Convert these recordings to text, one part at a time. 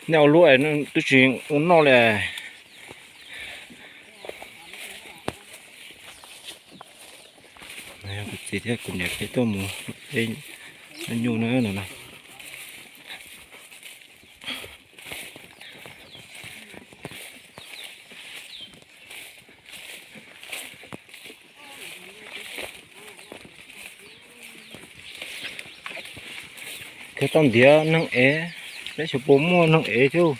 Nej ua luaj twb tsis ua noj li. Kuv txiv thiab kuv niam peb tuaj mus ua nyuj na no. Khiav tau ntiav neeg ev, peb xyov puas muaj neeg ev thiab.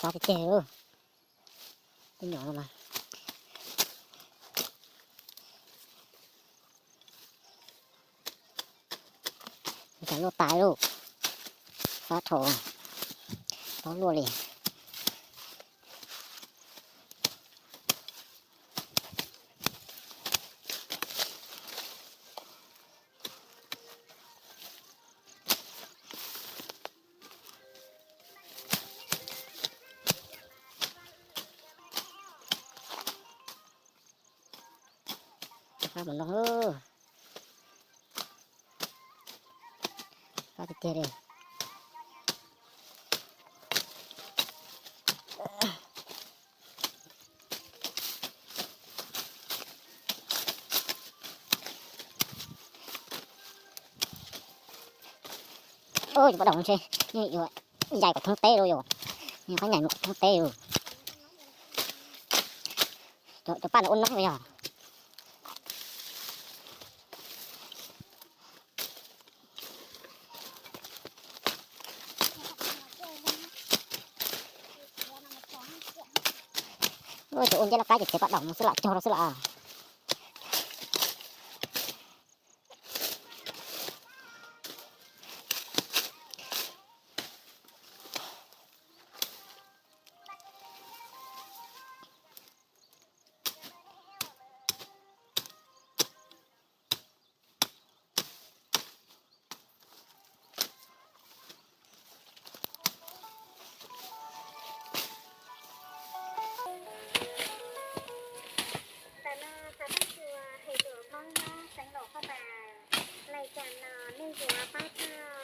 Fab tiag tiag, tej nyom no mas. Ua cas luaj tas lauj. Fab dhau, fab luaj li. Fab mus no, fab tiag tiag li. Ub, cov paj daum ntshe yog yais kom thoob teb lauj yom. Yog qab nyais mus kom thoob teb yom. Cov paj no ua noob yog. Ua cov ua nceb laj kab ces txiav paj daum mus xwb lam cog rau xwb lam. Tam no xov tooj txuas hais lus Hmoob nyob xeev Luam Phaj Npas, lais kas no nej yuav paub txog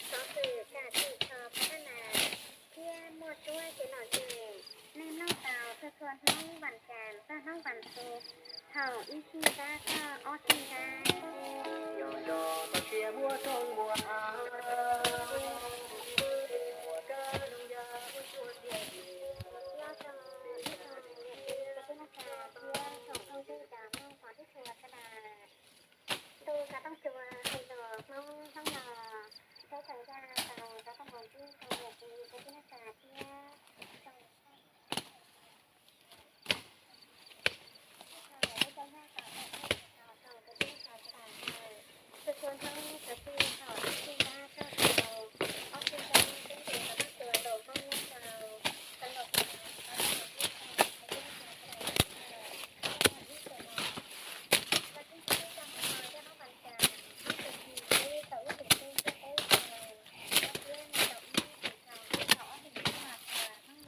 xov xwm kam tsim kho Phaj Npas thiab muaj suab kev lom zem, nej mloog tau txhua txhua hnub vas cas txog hnub vas xuv thaum ib sij nqab txog ob sij nqab. Ntu xov tooj txuas hais lus Hmoob hnub no, saib tau zaj tau xov tooj nkaus ntsib rau niam txiv kwv tij neej tsa thiab tsoom txhua txhua hnub txhua xyoo thaum ib sij nqab txog rau ob sij nqab, peb ntu xov tooj txuas hais lus Hmoob hnub no, xov tooj nkaus ntsib rau niam txiv kwv tij neej tsa sawv daws sawv daws. Ib txwm no, koj tib txib txog hnub no yog hnub vas cas, ib txwm no peb tau ib txwm xwb thiab peb tau ob thiab no tau ib txwm no peb tau ob hlis hnub mas txog hnub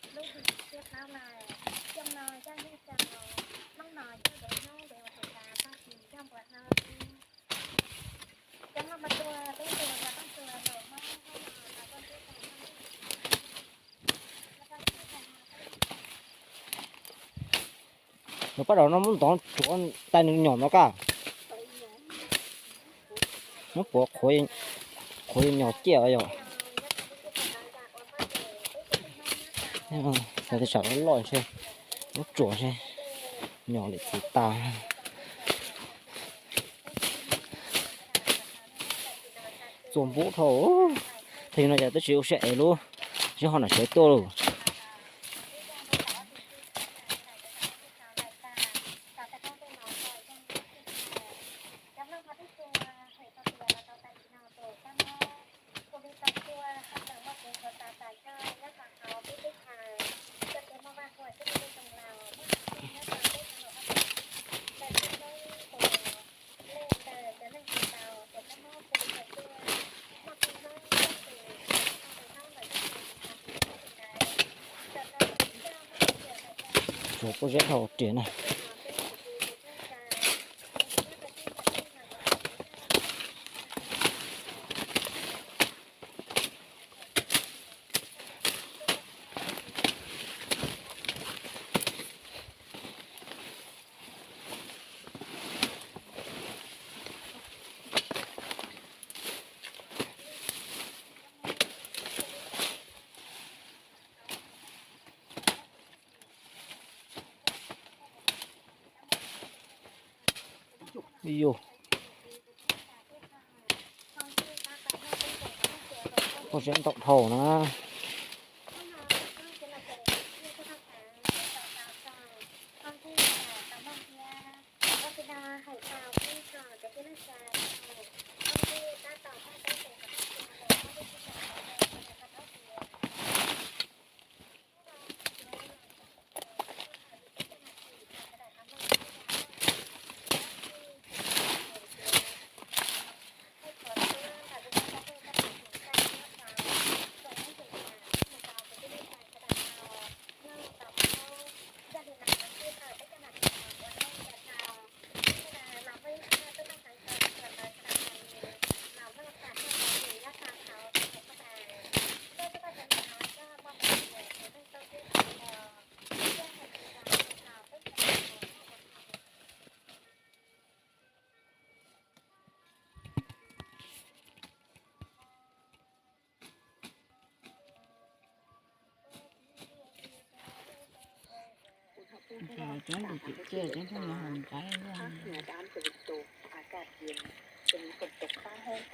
no lub hlis xiab plaub lawm. Xyoo no yog yog xyoo, hnub no yog dev hnub dev ua tus tas tag kis yog npua hnub. Cov no mas tua peb tua xov tooj txuas hais lus Hmoob hnub no los koj tib tau hnub. Nws paj daum no muab ntov tsuav tais nws nyom no kaj. Muab puav qhuav nyom ciaj yom. Cov tib tsam loj ntshe muab tsuav ntshe nyom lawm txiv tas. Txuas npub dhau. Thaum no cas twb tsis ua siab ev lub sij hawm no sawv tuaj lawm. Pob zeb dhau riam na. Ib yus, pob zeb ntau dhau na.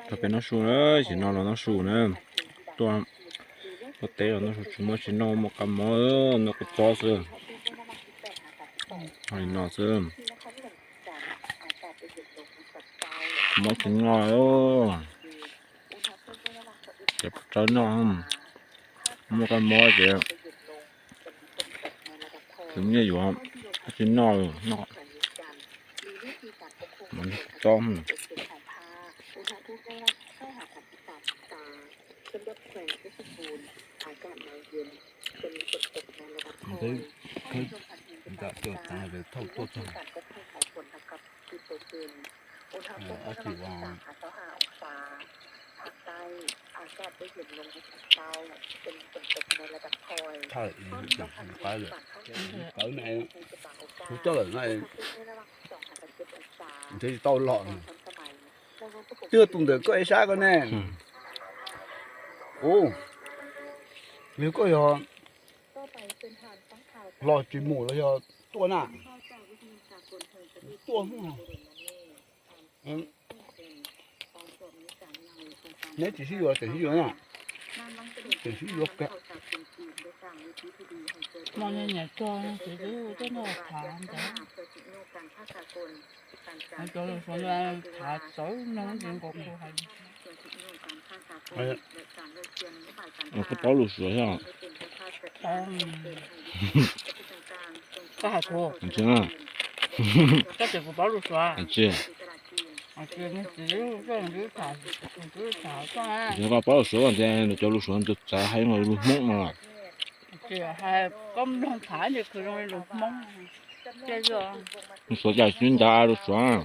Tau peb noj su na, tsis noj los noj su na. Tuaj, tuaj teb los noj su, tsis muaj tsis noj, muaj kab mob noj kua txob xwb. Ho li no xwb. Mob tsis noj, ces tsawb noj, muaj kab mob ces tsis nyiaj yuav, tsis noj, noj kua txob. Kuv coj lawm no, nrhiav tsis tau los. Twb yog tus ntawm koj ib sab ko ne. Ua, yog koj yog los tsis mus los yog tuaj na? Tuaj. Neb tsis sib yuav, tseem sib yuav na. Tseem sib yuav kiag. Moj nyiaj nyiam txog no ces twb tuaj nrog thav ntawd. Cov lus suav thav txawv neeg ces nkaus kuv hais. Koj paub lus suav thiab? Koj hais kuv, koj tias kuv paub lus suav. Tsis, koj paub lus suav tias nws cov lus suav nws txav hais lus Hmoob no. Koj mloog thav ces khwv zoo li lus Hmoob. Lus suav cas tsis ncav lus suav.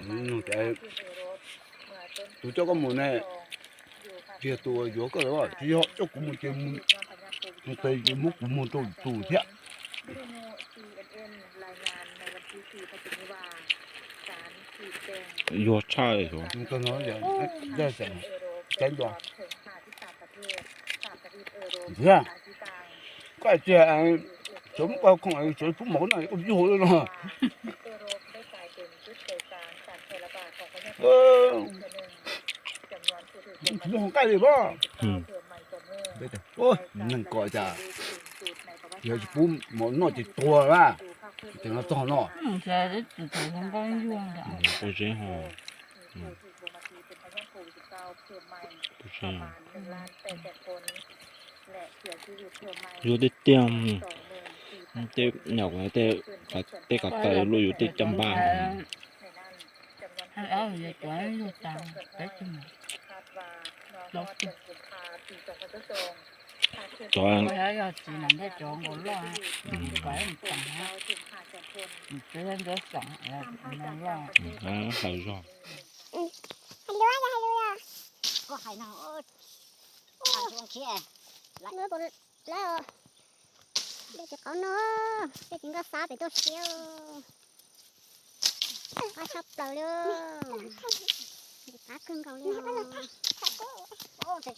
Tus coj koj mus ne, tsis yog tus yuav koj lawm, tsis yog coj kuv mus ces mus tes ces muab kuv muag rau tus thiab. Yuag tshaj li. Koj hais tias tsuav muab koj khoom tsuav pub mov no koj yuag li no. Tsis muaj hoo nqaij li as. Neeg ko cas yog tsis pub mov noj ces tuag na. Ces no txog no. Pob zeb ho, pob zeb, yuav tej tiag, tej nyom tej, tej ko taw luaj yuav tej caj npab. Cov, hlaws zog. Dej tsis qab no, dej tsis nkoj xab pem tuaj siab. Qab tshaj plaws li. Qab kawg nkaus li. Koj tsis,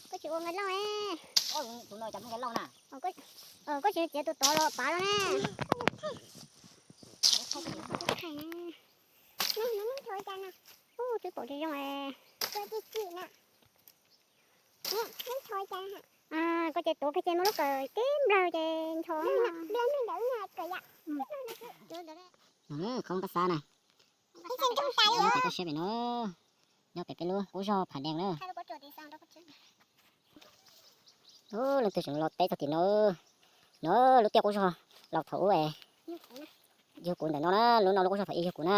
koj tsis ua nqaij lauj. Koj tsis txiav tus tod los pav los ne. Twb pom zoo zoo. Koj ces tuav kiag ces muaj lub kawm tib nplawg ces ncho. Qhov pab xab na. Nyob pem koj siab pem no, nyob pem peb lub qub zog Phav Dees na. Leej twg tseem los teb txog tim no, no lub tiaj qub zog laus thaum ub es yug kuv ntawm no na, lub no lub qub zog thaum ub yug kuv na.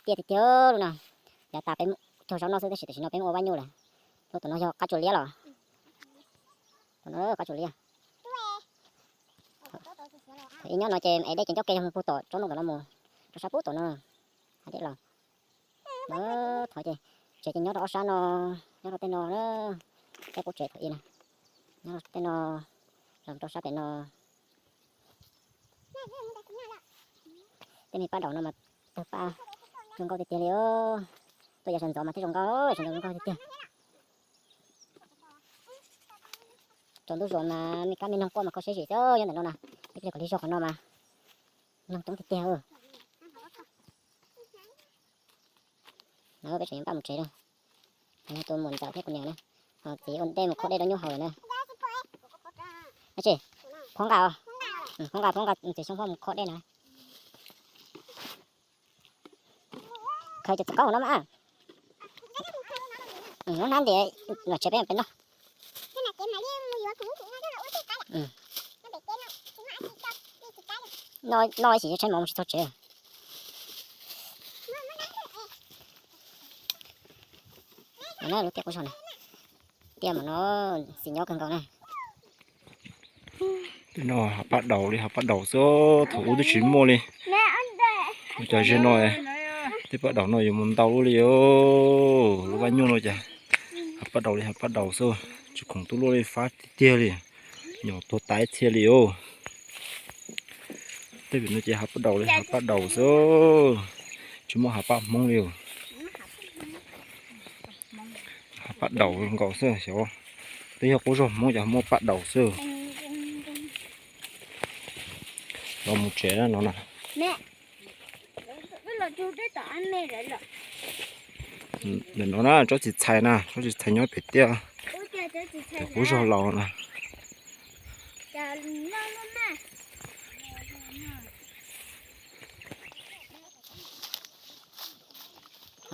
Tiaj tiag tiag lub no, yav tas peb cog zaub noj xwb tab sis tam sim no peb muaj ua Vaj Nyuj lawm. Lub tom no yog qab tsuas liab los? Tom no qab tsuas liab. Thaum ub nyob no ces es dej ces ncauj ke yog mus puag tom tsob ntoo tom no mus rau sab puag tom no. Hais dej los. Thov ces tsev ces nyob rau ob sab no, nyob rau tej no, tej qub tsev thaum ub na, nyob rau tej no, los rau sab pem no. Tej me paj daum no mas tawg paj zoo nkauj tiag tiag li. Tuaj yav sawv ntxov mas thiaj zoo nkauj, sawv ntxov zoo nkauj tiag tiag. Tsaus ntuj zuag mas me kab me noog quaj mas kho siab zim xwb nyob ntawm no na. Ib pliag kom lig zog qhov no mas noog coob tiag tiag. No peb tseem yuav npaj mus tsev lawm. Yog tus muam ntxawm thiab kuv niam na, ho txiv ua ntej mus khob dej rau nyuj haus lawm na. Dab tsi? Phob nqa, phob nqa, phob nqa txiv xyoob phob mus khob dej na. Khaws cov txiv qaub hauv no mas. Lub hnab ntiag los tsev peb peb noj. Noj ib sim tshaib mov mus tsis txog tsev. Lub tiaj qub zog na, tiaj mas no xis nyob kawg nkaus na. Tej no hav paj daus li, hav paj daus xwb, thaum ub twb tsis muaj li. Ua cas ze no tej paj daus no yuav mus ntau luaj li os. Lub Vaj Nyuj no cas hav paj daus li hav paj daus xwb, tsis khoom tuaj luaj li, fab tiag tiag li, nyuam tuag tas txhia li os. Tej pem no ces hav paj daus li hav paj daus xwb, tsis muaj hav paj Hmoob li os. Hav paj daus nkaus xwb xyov, twb yog qub zog Hmoob ces muaj paj daus xwb. Los mus tsev no na. Ntawm no na tsob txiv txhais na, tsob txiv txhais nyob pem tiaj, pem qub zog laus na.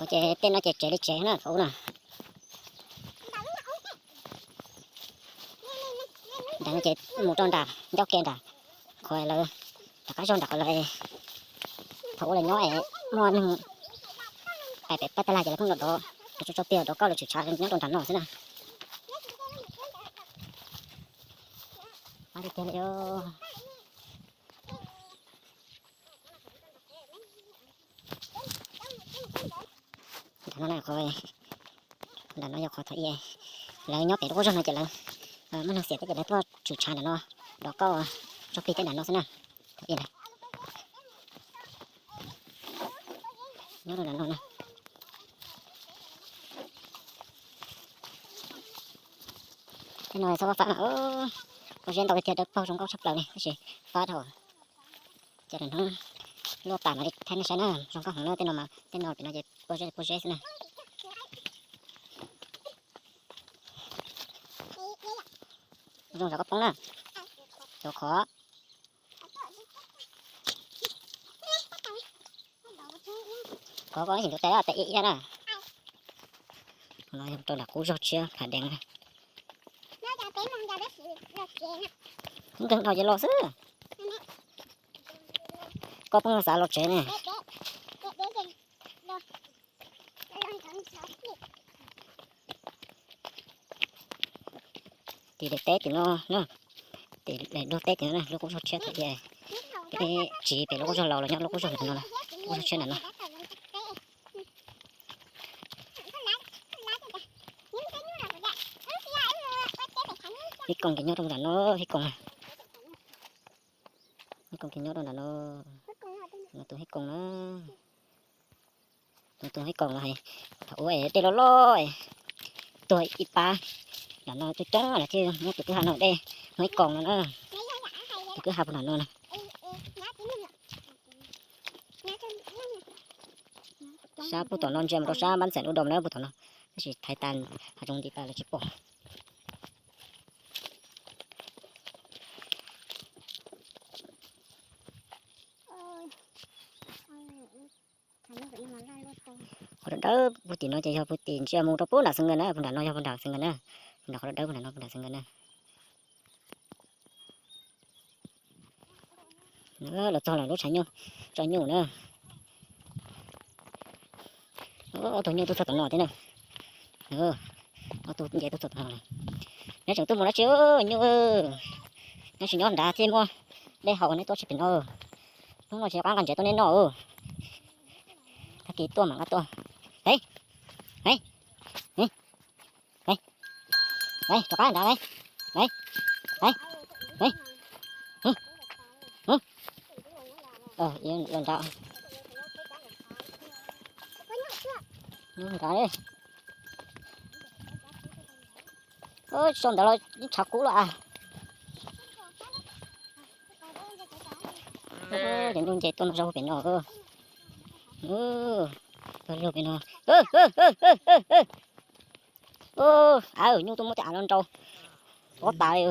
Ces tej no ces tsev li tsev na thaum ub na. Nram no ces mus rau nram ncauj ke nram qhov lawv rov qab zog nram qhov lawv thaum ub lawv nyob es muaj neeg pais pem pab tab laj ces lawv pheej los dov, tso tso plig dov kauj los tshwm tshav nyob rau nram no xwb na. Tiag tiag li. Nram no na, qhov nram no yog qhov thaum ub lawv nyob pem lub qub zog no ces lawv muaj neeg xiam thiab ces lawv tuaj tshwm tshav nram no, dov kauj tso plig tej nram no xwb na. Thaum ub na, nyob rau nram no na. Tej no txhob fab fab na, pob zeb ntau tiag tiag, dawb paug zoo nkauj tshaj plaws li tab sis fab dhau. Ces nram no luaj tas mam li thaij nej saib na, zoo nkauj heev na tej no mas, tej no pem no ces pob zeb pob zeb xwb na. Zoo zov koj poob na, cov qhov. Kov koj ib sim ntuv tes tes iab iab na. No yog rau nram qub zog tshiab Phav Dees na. Nkeeg dhau ces los xwb. Koj pheej xav los tsev ne. Ua Tim daim teb tim no na, tim daim duag teb tim no na, lub qub zog tshiab thaum tias peb tsiv pem lub qub zog laus los nyob lub qub zog ntawm no na, lub qub zog tshiab ntawm no. Hib koos ces nyob rau nram no, hib koos, hib koos ces nyob rau nram no, no tus hib koos na. Tus hib koos no, thaum ub es dej loj loj, tuag ib pab, nram no coob coob lawm thiaj muab tus kwj ha no dej, muab hib koos no na, tus kwj ha puag nram no na. Sab puag tom no ntsia mus rau sab npab ntxeem lub dom na puag tom no, tab sis thaiv tas hav zoov nti tas lawv tsis pom. Qhov dawb dawb puag tim no ces yog puag tim ntsia mus rau puag nram Xeev Nkes na, puag nram no yog puag nram Xeev Nkes na, puag nram qhov dawb dawb puag nram no puag nram Xeev Nkes na. Los txog lawm lub tshav nyuj, tso nyuj na. Ob tug nyuj tuaj txog tom no thiab na. Ob tug nce tuaj txog tom no lawm. Neb tseem tuaj mus dab tsi nyuj? Neb tsis nyob nrad thiaj muaj dej haus neb tuaj tsis pem no. Hnub no tsis nco qab nqa ntsev tuaj neb noj. Tag kis tuaj mam nqa tuaj. Rov qab nrad lauj. Los nrad. Nrad. Sau ntawd los yeej tshav kub los as. Cov nyuj nce tuaj no zog pem no. Tuaj lug pem no. Av, nyuj tuaj muab tej av no nrau tob tas li.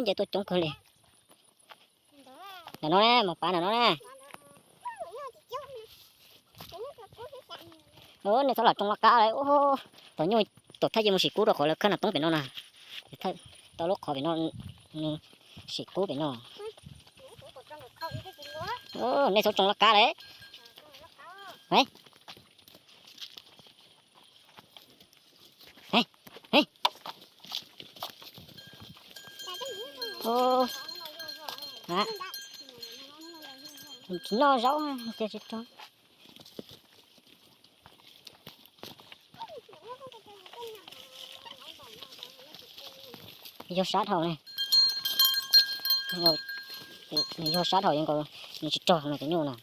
Nce tuaj coob kawg li. Nram no ne, mus pav nram no ne. Nej txhob lam tsoo laj kab li. Tom nyuj, tom thawj yeej mus sim kub rau qhov lawv khawb nram toob pem no na. Tau lub qhov pem no, sim kub pem no. Nej txhob tsoo laj kab li. Tsis noj zaub ces tsis rau. Yog sab dhau ne, yog sab dhau yeej nkaus, nws tsis rog no cov nyuj na.